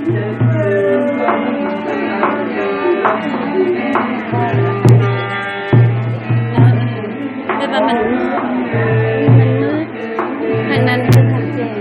Đây là mình, mình mướt, hàng năm trên hành trình.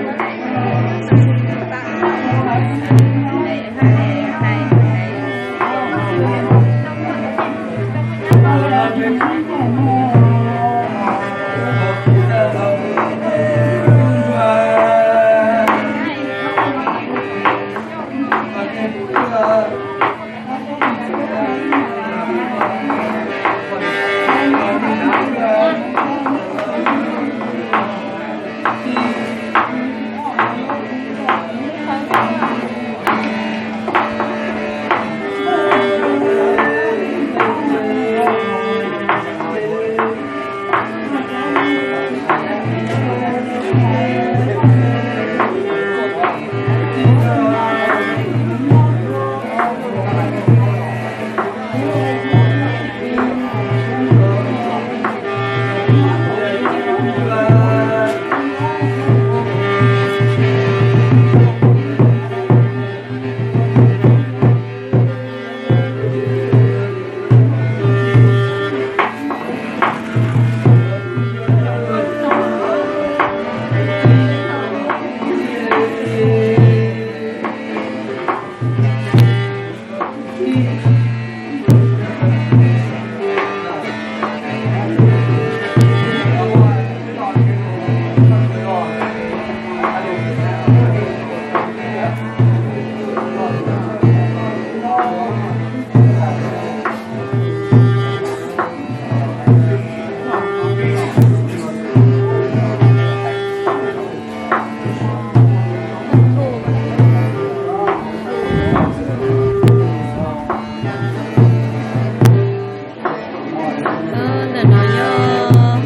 Ntawm no yog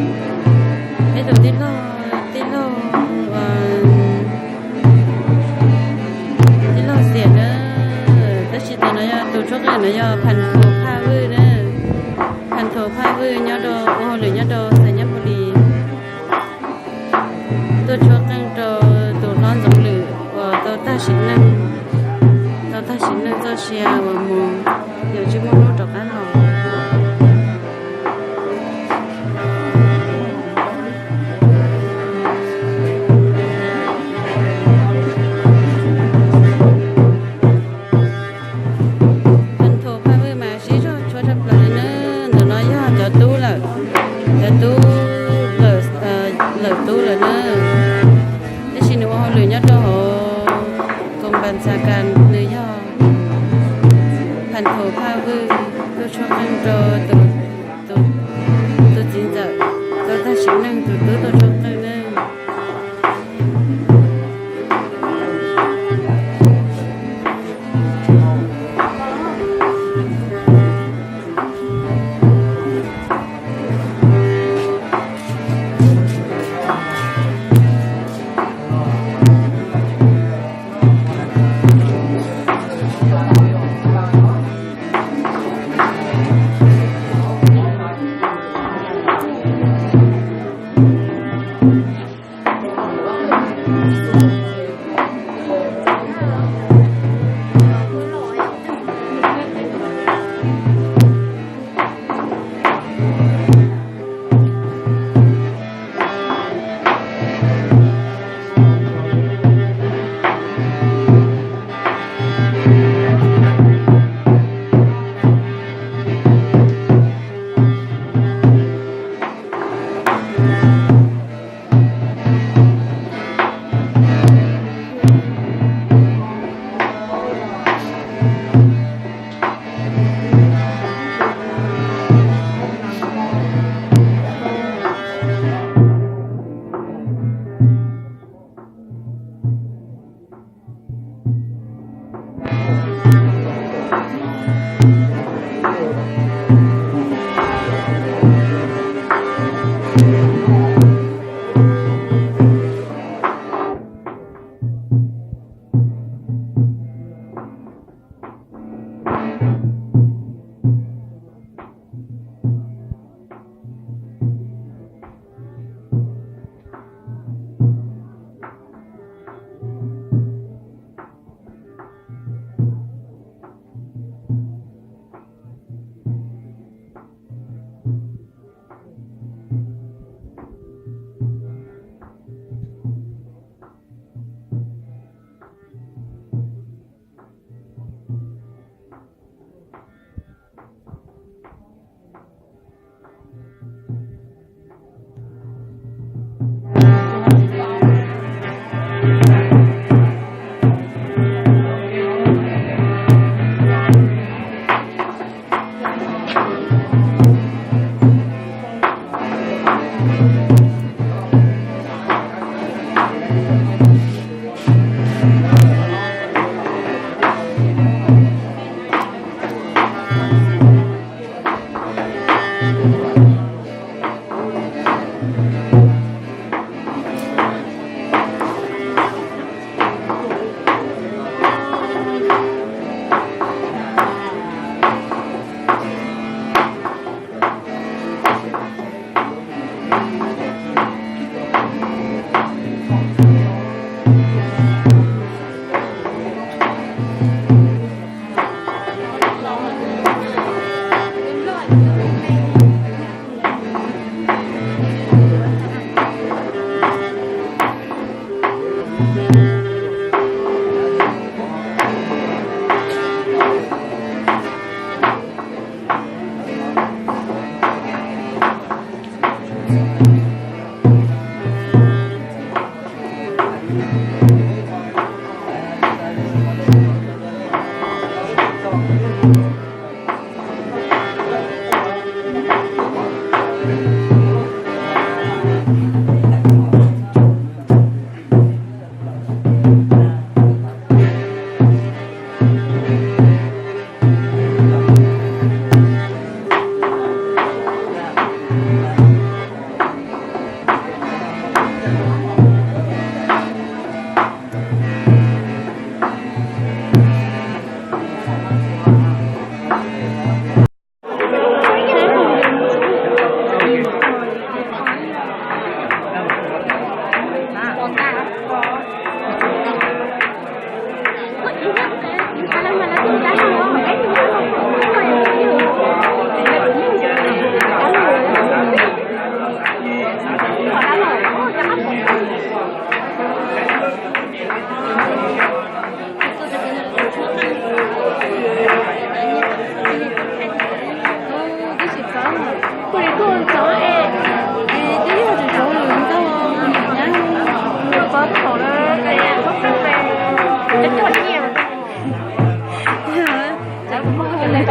peb tus tij laug, tij laug, tij laug Xiam na, tab sis tus no yog tus tshuab qeej no yog Phas Thos Phaj Vwj na, Phas Thos Phaj Vwj nyob rau ua hauj lwm nyob rau Xais Nyab Npus Lis. Tuaj tshuab qeej rau tus hlob Ntxoov Lwm uas tau tag sim neej, tau tag sim neej txoj sia uas mus, yog tsis muaj hnub rov qab los. Phas Thos Phaj Vwj mas sib zog tshuab tshaj plaws li na. Ntawm no yog cov tub lawm, cov tub lawm, lawm tub lawm na. Tab sis nws ua hauj lwm nyob rau hauv koos npas Xas Kas, nws yog Phas Thos Phaj Vwj tuaj tshuab qeej rau tus, tus txiv ntxawm tau tag sim neej, tus tub tuaj tshuab qeej na.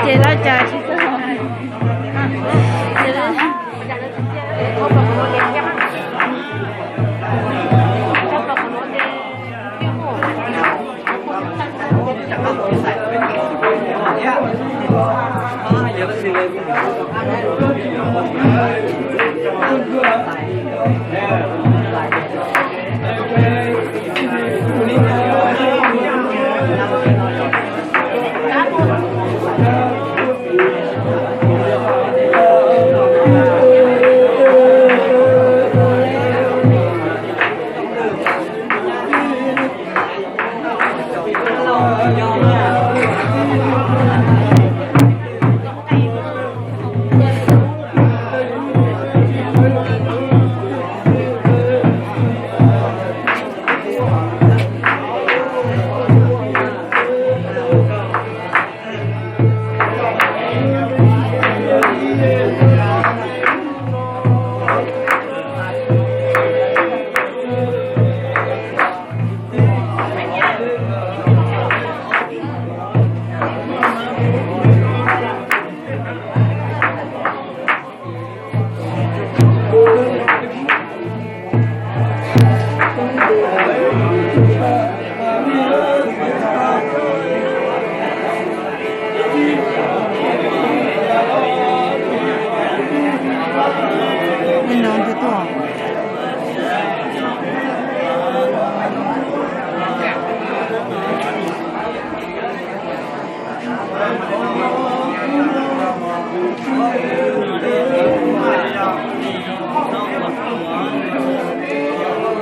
Ces lawv cas tsis tau.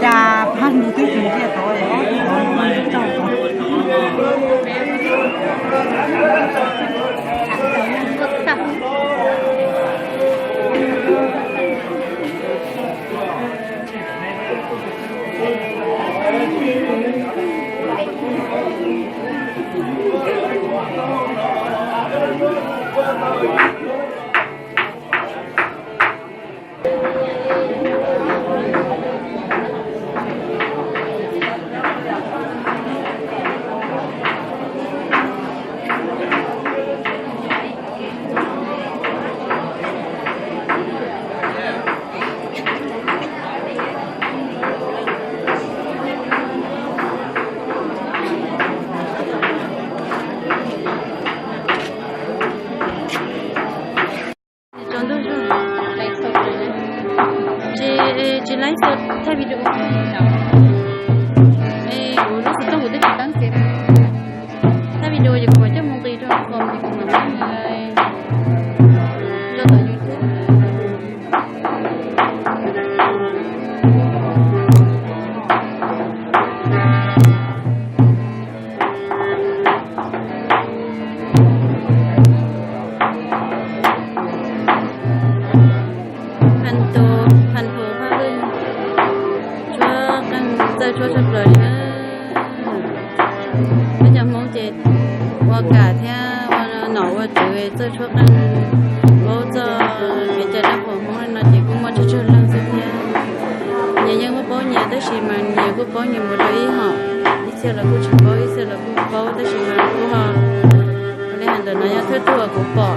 Cas pab nus twb tsis ntsia tod, ob tug tod nws tau tod. Peb cov Hmoob ces ua kam thiab ua nom ua tswv txawj tshuab qeej paub txog kev cai dab qhuas Hmoob li no ces kuj muaj tsawg tsawg leej xwb thiab. Nyias yeej muaj paub nyias tab sis mas nyias kuj paub nyias mus rau ib hom, ib txhia los kuj tsis paub ib txhia los kuj paub tab sis mas kuj ho li hais ntawm no yog thawj tug uas kuv pom.